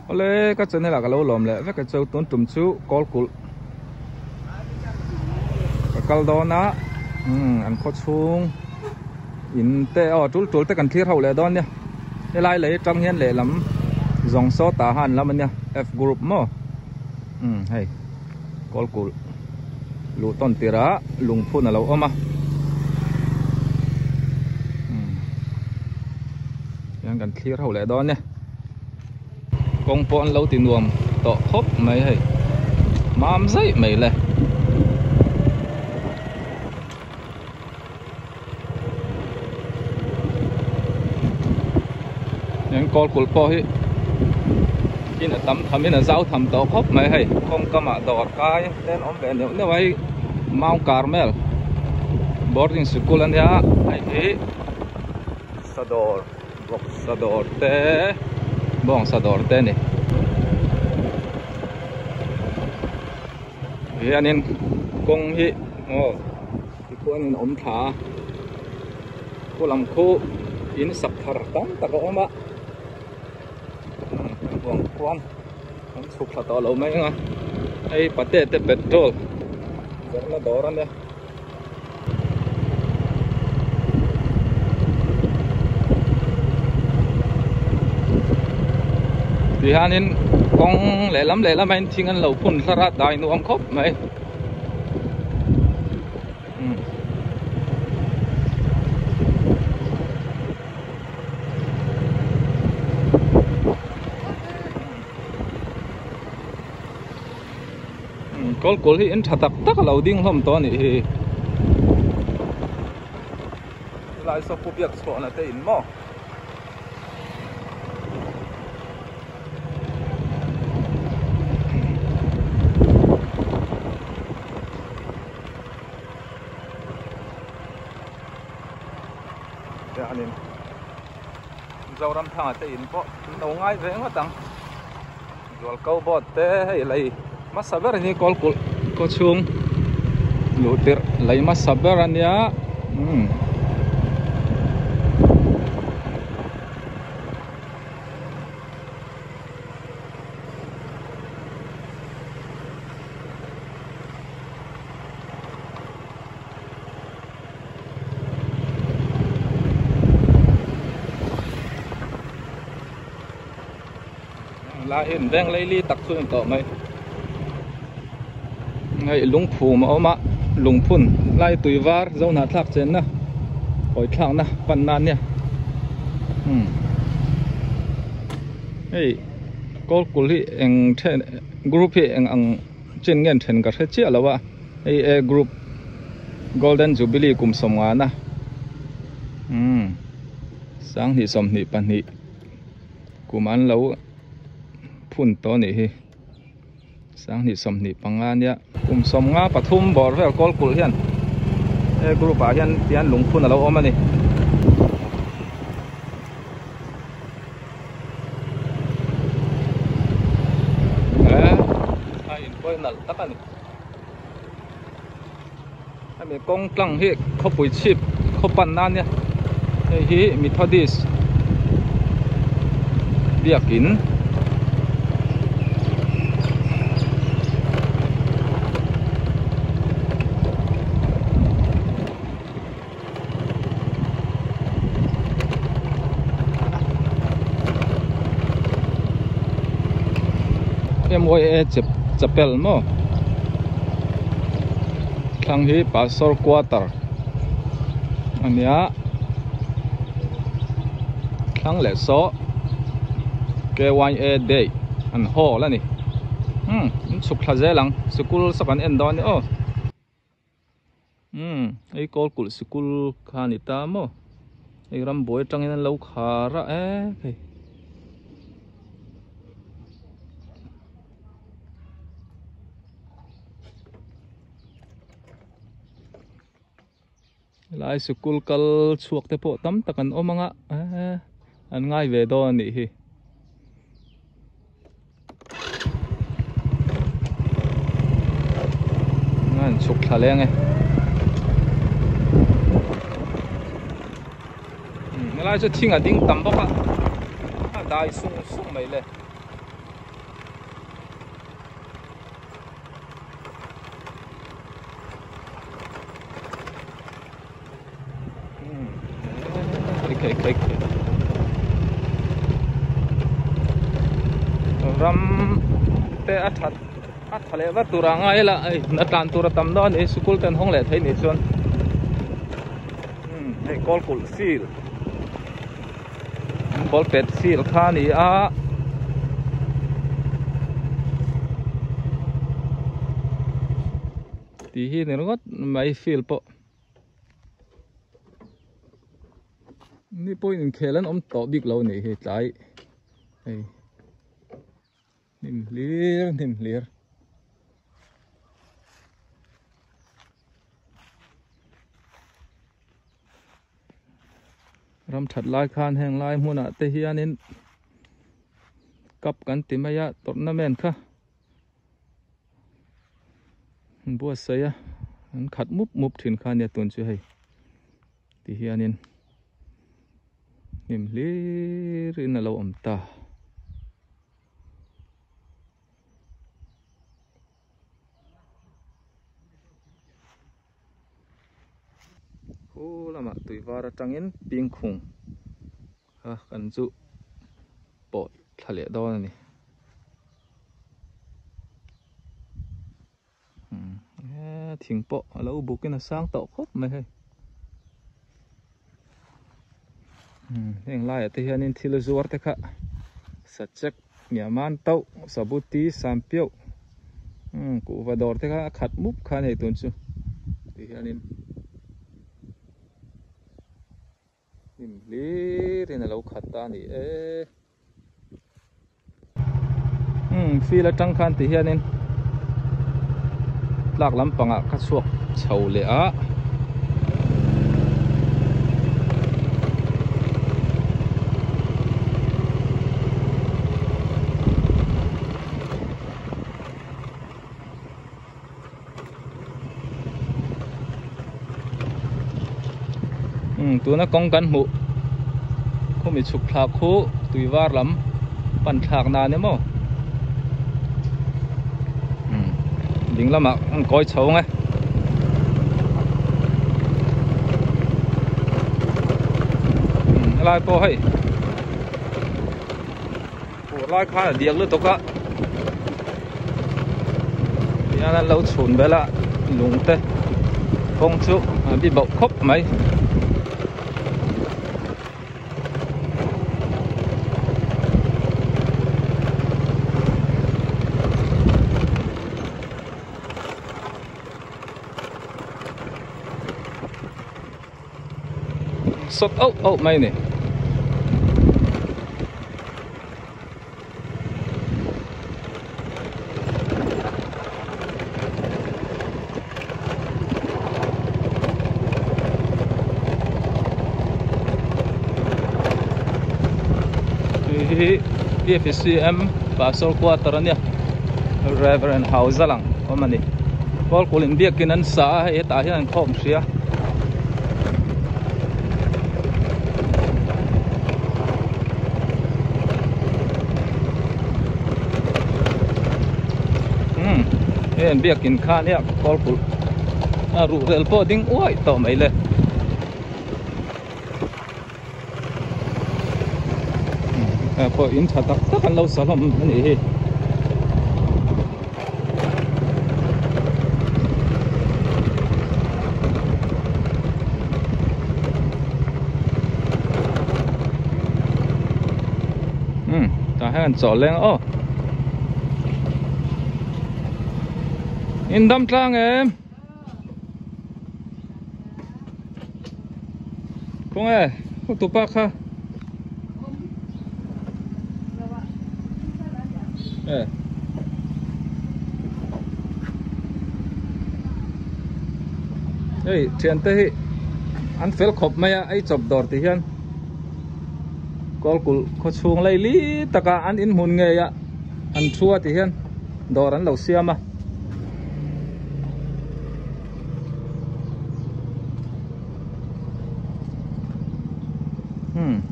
Awle ka channel ah ka lo lawm leh vek a chu tun tum chu kawl kulh ka kal dawn a umm an khaw chhung in te aw tul tul te kan thlir ho leh dawn nia helai lei atang hian lehlam zawng saw tah han lam ania F group maw umm hei kawl kulh luh tawn tirh ah lungphun a lo awm a umm hian kan thlir ho leh dawn nia. Kawng pawh an lo ti nuam tawh khawp mai hei mam zaih mai le. Heng kawl kulh pawh hi in a tam tham in a zau tham tawh khawp mai hei kawng kamah dawr kai te an awm ve neuh neuh a hei Mount Carmel boarding sikul a nia hei hi sadawr. Vawksa dawr te bawngsa dawr te a ni hianin kawng hi aw tikhuanin a awm thla a khu lam khu in sak thar tam tak a awm a huang khuan an chhuk thla tawh lo mai ang a hei pate te petrol zawrhna dawr a nia. Tihianin kawng lehlam lehlam ah hian thing an lo phun hlar a dai nuam khawp mai Kawl kawl hi in tha tak tak a lo ding hlawm tawh a nih hi helai saw pu biak chhuahna te in maw hianin Zoramthanga te in pawh an lo ngai ve ngawt ang. Zual ko board te hei lei hmasa ber hi kawl kulh khaw chhung luh tirh lei hmasa ber a nia umm. Lai hi an veng leili tak chu a ni tawh mai hei lungphum a awm a lungphun lai tui var zo hnahthlak chenna hawi thlakna panna ania umm hei kawl kul hi eng then group hi eng ang chin nge an then ka hre chiah lo a hei a group golden jubilee kum sawmngana umm sanghnih sawmhnih pahnih. Kum an lo phun tawh a nih hi sanghnih sawmhnih panga ania kum sawmnga pathum bawr vel kawl kulh hian he group ah hian tihian lungphun a lo awm a ni. A inpawi nalh tak a ni hemi kawng tlang hi khawpui chhip khaw pan na ania hei hi Methodist biakin MYA chapel maw thlang hi pastor quarter a nia thlang leh saw KYA day an hall a ni umm an chhuk thla zel ang sikul saw kan en dawn a ni aw. Umm hei kawl kulh sikul kha a ni ta maw hei rambuai atangin an lo khar a e hei helai sikul kal chhuak te pawh tam tak an awm ang a an ngai ve dawn a nih hi. An chhuk thla leng e helai chu thing a ding tam bawk a a dai sung sung mai le. Ram te a that a tha leh vat tur ah ngai ila hei na tlan tur a tam dawn a ni sikul te an hawng leh thei nih chuan umm hei kawl kulh field ball pet field kha a ni a. Tih hi ni ringawt mai field pawh. Ni pawhin inkhel an awm tawh bik lo a nih hi tlai hei hnim hlir hnim hlir. Ram that lai khan heng lai hmunah te hianin cup kan ti mai a tournament kha. Buatsaih a an khat mup mup thin kha ania tun chu hei ti hianin hnim hlir in alo awm ta. Khu lamah tui var atangin pingkhung kha kan chu pawh thla leh dawn a ni. Thing pawh a lo bukin a sang tawh khawp mai hei. Heng laiah te hianin thil zuar te kha sachek ngiaman tauh sabuti sampiauh kuhva dawr te kha a khat mup kha a ni tun chu ti hianin. Hnim hlir in a lo khat ta a ni e. Umm field atang khan ti hianin tlak lampangah ka chhuak chho leh a. Tuna kawng kan hmuh khumi chhuk thlak khu tui var lam pan thlak nan emaw ding lamah an kawi chho ang e. Helai pawh hei Fur lai khan a diak lutuk a tihian an lo chhun bel a lung te kawng chu a bi bauh khawp mai. Sawt auh auh mai a ni. Hei hi PFCM Pastor quarter a nia Reverend Hauza lang awm a ni. Kawlkulh in biakin an sa a hei hetah hian an khawm hria. Umm hei an biakin kha nia kawlkulh a ruhrel pawh ding uaih tawh mai le. Eh pawh in tha tak tak an lo sa hlawm a nih hi. Um tah hian an chawh leng aw. In dam tlang em? Khawnge hotupa kha e hei thiante hi an fel khawp mai a ei chawp dawr tih hian kawlkulh khaw chhung lei li taka an inhmun ngei a an thu a tih hian dawr an lo siam a.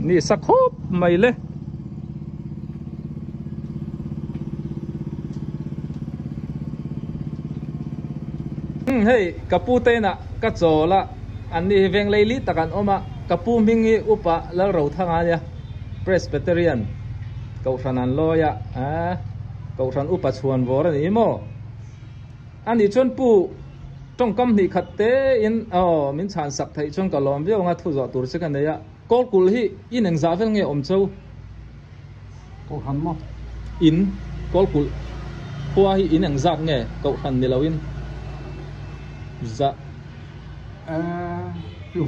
Ni sa khawp mai le. Hei ka pu te inah ka chawl a an ni hi veng lei li tak an awm a ka pu hming hi upa Lalrothanga a nia Presbyterian kohhran an lawi a. Kohhran upa chhuan vawr a ni maw? A nih chuan pu tawngkam hnih khat te in aw min chhan sak theih chuan ka lawm viau anga thu zawh tur che ka nei a. Kawlkulh hi in engzah vel nge awm cho? Kohhran maw? In, Kawlkulh khua hi in engzat nge Kohhran ni loin zah?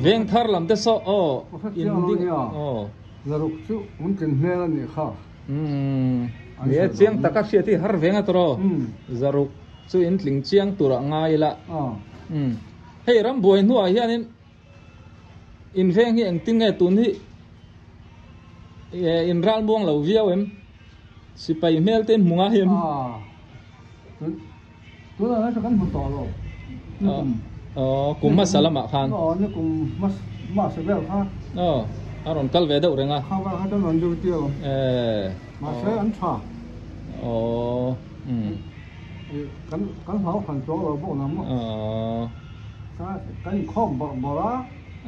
Vengthar lam te saw aw in ding aw. Zaruk chu mun tlin hmel a nih kha. Umm ni e chiang taka hriat hi har veng a tawh zaruk chu in tling chiang tur ah ngai ila umm hei ram buai hnuah hianin in veng hi engtin nge tun hi in ral muang lo viau em sipai hmel te in hmu ngai em tunah hian kan hmu tawh lo aw kum hmasa lamah khan aw ni kum hmasa vel kha aw a rawn kal ve deuh reng a kha vel kha chuan rawn duty alawm eh mahse an tha aw um kan kan hlau hran chuang lo bawk na maw aw kan inkhawm bawrh bawrh a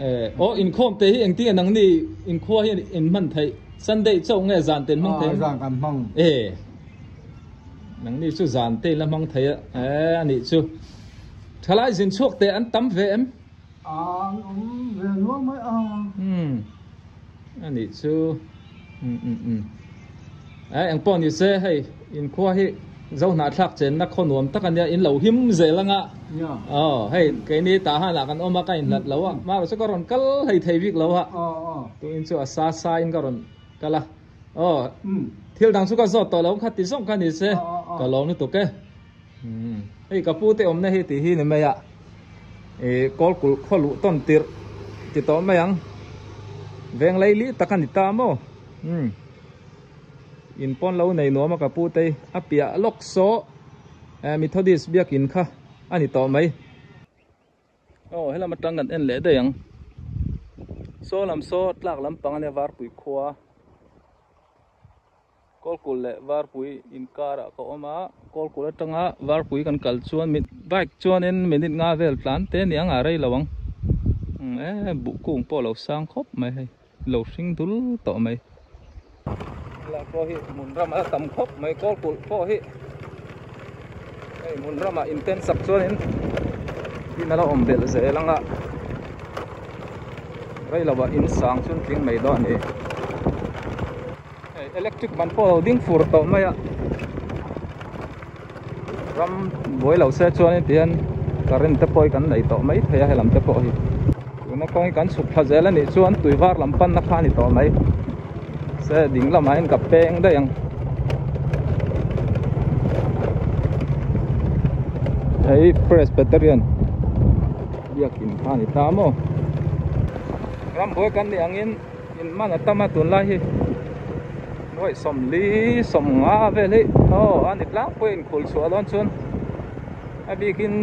eh aw inkhawm te hi engtin nge nangni inkhua hian in hman theih Sunday chauh nge zan te in hmang thei zan kan hmang eh Nangni chu zan te in la hmang thei a, eh a nih chu. Thalai zin chhuak teh an tam ve em? An awm ve nual mai a. Umm a nih chu. Umm umm umm. Eh engpawh ni se hei inkhua hi Zohnahthlak chenna khaw nuam tak a nia in lo him zel anga. Aw hei keini tah hanah kan awm a ka inhlat lo a, mahse ka rawn kal hlei thei bik lo a. Tuin chu a sa sa in ka rawn kal a. Aw, thil dang chu ka zawt tawh lo kha ti zawng kha ni se, ka lawm lutuk e. Hei ka pu te awmna hi tih hi ni mai a, ih kawlkulh khaw luh tawn tirh ti tawh mai ang, veng lei li tak a ni ta maw? In pawn lo nei nuam a ka pu te a piah lawk saw Methodist biakin kha a ni tawh mai. Aw helam atang kan en leh daih ang saw lam saw tlak lampang ania varpui khua kawlkulh leh varpui inkarah ka awm a kawlkulh atanga varpui kan kal chuan bike chuanin minute nga vel tlan te ni ang a rei lo ang e buh kung pawh a lo sang khawp mai hei lo hring dul tawh mai helai pawh hi hmun ram a tam khawp mai kawlkulh pawh hi hei hmun ramah inten sak chuanin in ala awm belh zel ang a rei lovah in sang chuan tling mai dawn a ni hei electric ban pawh a lo ding fur tawh mai a ram buai lo se chuanin tihian current te pawh hi kan nei tawh mai thei a helam te pawh hi tuna kawng hi kan chhuk thla zel a nih chuan tui var lam panna kha a ni tawh mai se ding lamah hian ka peng daih ang hei Presbyterian biakin kha a ni ta maw ram buai kan nih angin. In man a tam a tunlai hi nuaih sawmli sawmnga vel hi aw a ni tlangpui a inkhul chhuah dawn chuan a bikin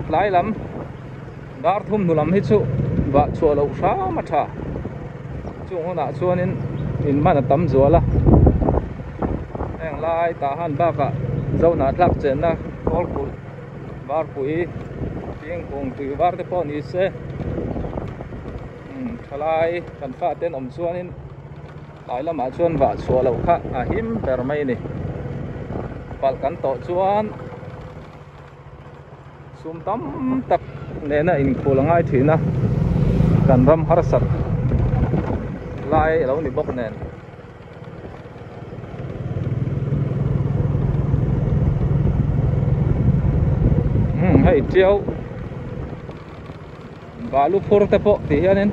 tlai lam dar thum hnu lam hi chu vah chhuah loh hram a tha chung hunah chuanin in man a tam zual a heng lai tah han bakah zohnah thlak chenna kawlkulh varpui thingkung tui var te pawh ni se. Thalai kan fate an awm chuanin tlai lamah chuan vah chhuah loh kha a him ber mai a ni. Palh kan tawh chuan sum tam tak nena inkhul a ngai thin a, kan ram harsat lai a lo ni bawk nen. Hei tiau. Balu phur te pawh tih hianin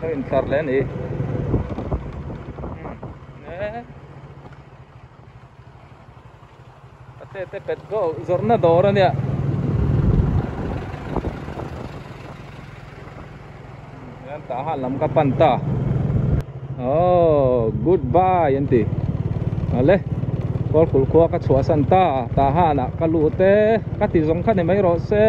a intlar leh a ni pate te pet go zawrhna dawr a nia hian tah han lam ka pan ta oh goodbye an ti ale kawlkulh khua ka chhuahsan ta tah hanah ka lut e ka ti zawng kha ni mai rawh se.